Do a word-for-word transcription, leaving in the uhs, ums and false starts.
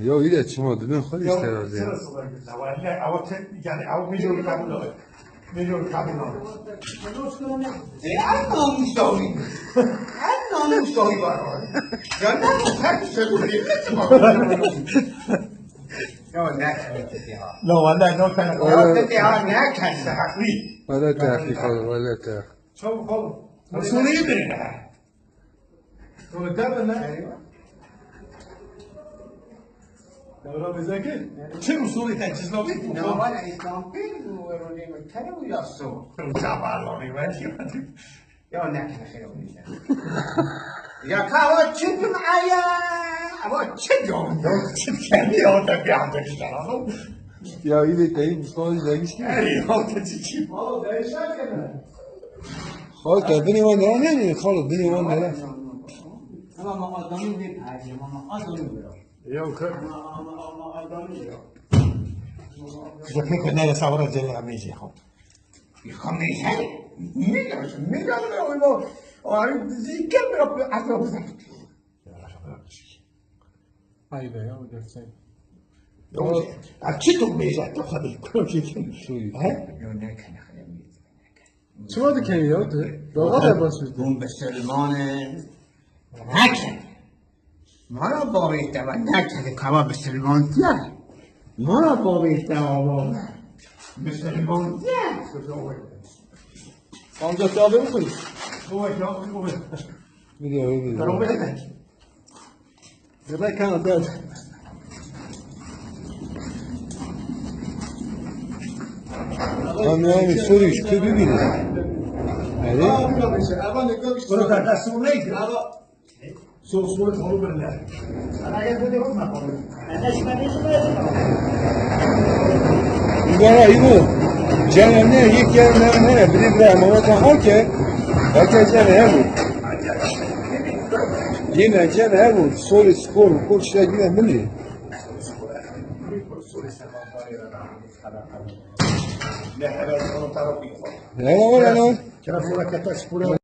Ya î de çima dibin xwe dî ser razî. Çira sola girdi? Ew ne, ew te, yani ew milyon kabul ol. Milyon kabul ol. E, en namusdawî. En namusdawî var o. Ya ne bu her şey bu değil. Ya ne? No, wala no kana. Ya te ya ne kan haklı. Wala te haklı, wala te. Çabuk ol. Usulü birin. Sonra demir ne? Devran Bezekir. Çi usulü te cizlavî bu? Ne var, İslam bir bu rolü mü? Kere uyasu. Çabaloni ver. Ya ne kere şey olmayacak. Ya kahve çıkın aya. Ama çık yolun yok. Çık kendi yolda bir anda bir şey alalım. Ya î de teyî Mustafa Zengî. Her yolda çıkayım. Oğlum değişen gene. Xalke, binê wan nere ne? Xalo, binê wan nere? Ama adamı ne? Ama adamı ne? Ya kar. Ama adamı ne? Zıkkı nere savura cene ameci xo. Xamêşe. Mîna, mîna ne o? Ay, zî kem bir hafta. Haydi ya, gerçek. Yok, a çi tu bêje, tu xwe bi kurim çêkin. He? Yo, ne kene xwe. Çima dikene ya tu? Dava da başlıyor. Hûn bisilman in. Nekin. Mara bavê te ve nekin, kava bisilman tiye. Mara bavê te ava. Bisilman tiye. Amca çavê bixwî. Baba, çavê bixwî. Biliyor, biliyor. Tamam, evet. Gerek kana dert. Lan yani soru işte bir biri. Yani. Burada da sormayız. Soru soru soru böyle. Îgara îro. Cene ne, yek yer ne, ne, biri bira, mehmeta halke. Halke cene hebu. Yine cene hebu. Soru spor, bu koç ya yine milli. Ne, ne, ne, ne.